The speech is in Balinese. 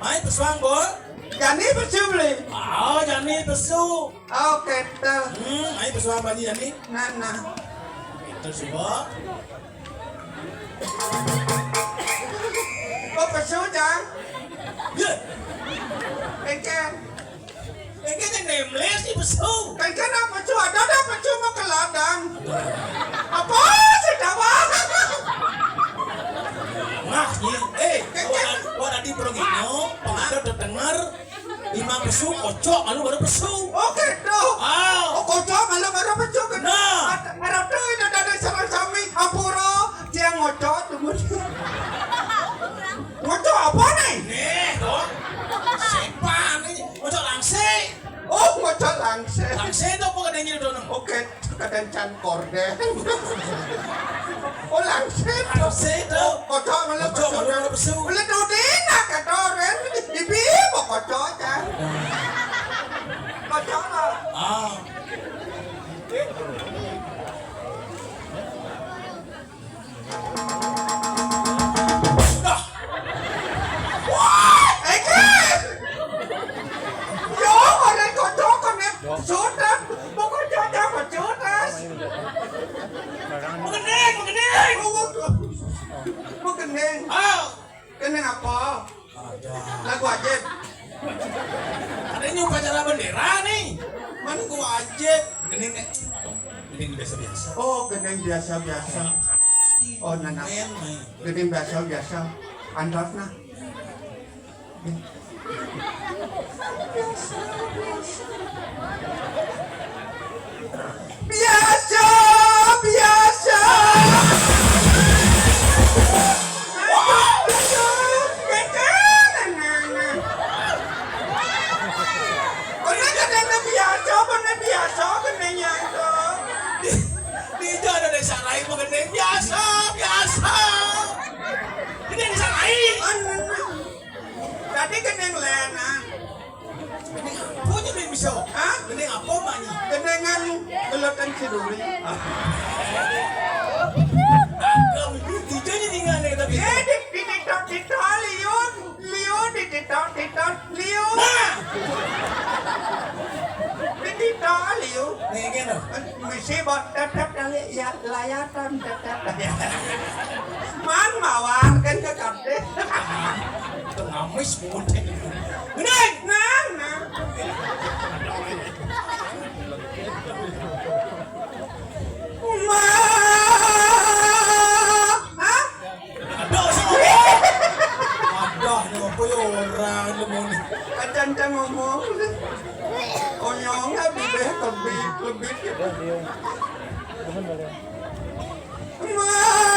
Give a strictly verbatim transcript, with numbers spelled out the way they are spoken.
Ai pesuang, Bul. Jani pesu beli. Oh, jani pesu. Oh, kéto. Hmm, ai pesuang bani jani. Nah, nah. Kéto suba. Oh, pesu, Jang. Ya. Éngkén. Éngkén yang nemles di pesu. Éngkén apa pesu? Ada, ada pesu mah ke ladang. Apa sih, Dawang? Nah, iya. Eh, kau tadi, kau tadi pergi no, pengaruh terdengar. Imam pesu, kocok, lalu baru pesu. Oh, kéto. Ah. Oh, kocok, lalu baru pesu, kan? Nah. Ada, ada tuh, ini ada, ada sareng sami, ampura, dia ngocok, tunggu. Ngocok apa nih? Nih, dong. Sepan ini, ngocok langsé. Oh, ngocok langsé. Langsé itu apa katanya, Dong? Oke. Kadén can kordén. Oh, langsé. Langsé to. Kocok malah kocok, malah pesu. Malah dodéna katoren. Ibi mau kocok, Jang. Kocok lah. Ah. Dah. Wah, éngkén. Yo, orang kocok kan ya. Sudah, pokoknya jangan sudah. Menggending, menggending. Menggending. Ah. Gending apa? Lagu ajaib. Ada ini upacara bendera nih. Mana gua ajaib. Gending, eh. Gending biasa-biasa. Oh, gending biasa-biasa. Oh, nah, nah. Gending biasa-biasa. Antos nah. Biasa, biasa. Kena kena biasa, kena biasa, kena nyangka. Di, di itu ada desa lain mengenai biasa, biasa. Ini desa lain. Tadi kena lena. Punya belum bisa. Hah? Gending apa, Mak, ni? Gendingan gelotan si Duri. Agam, dijanya ningan ni, tapi. Eh, di, di TikTok, TikTok, liu, liu, di TikTok, TikTok, liu. Nah! Di TikTok, liu. Ni, gini. Mesti buat tetap kali, ya, layatan tetap. Man, mawar, kan, ke kabeh. Itu ngamis, muncul. Gending! Nah, nah. Uma. Hah? Aduh, sih. Aduh, ini apa ya orang lu mau nih? Acan-acan ngomong. Onyongnya bibir lebih, lebih. Uma.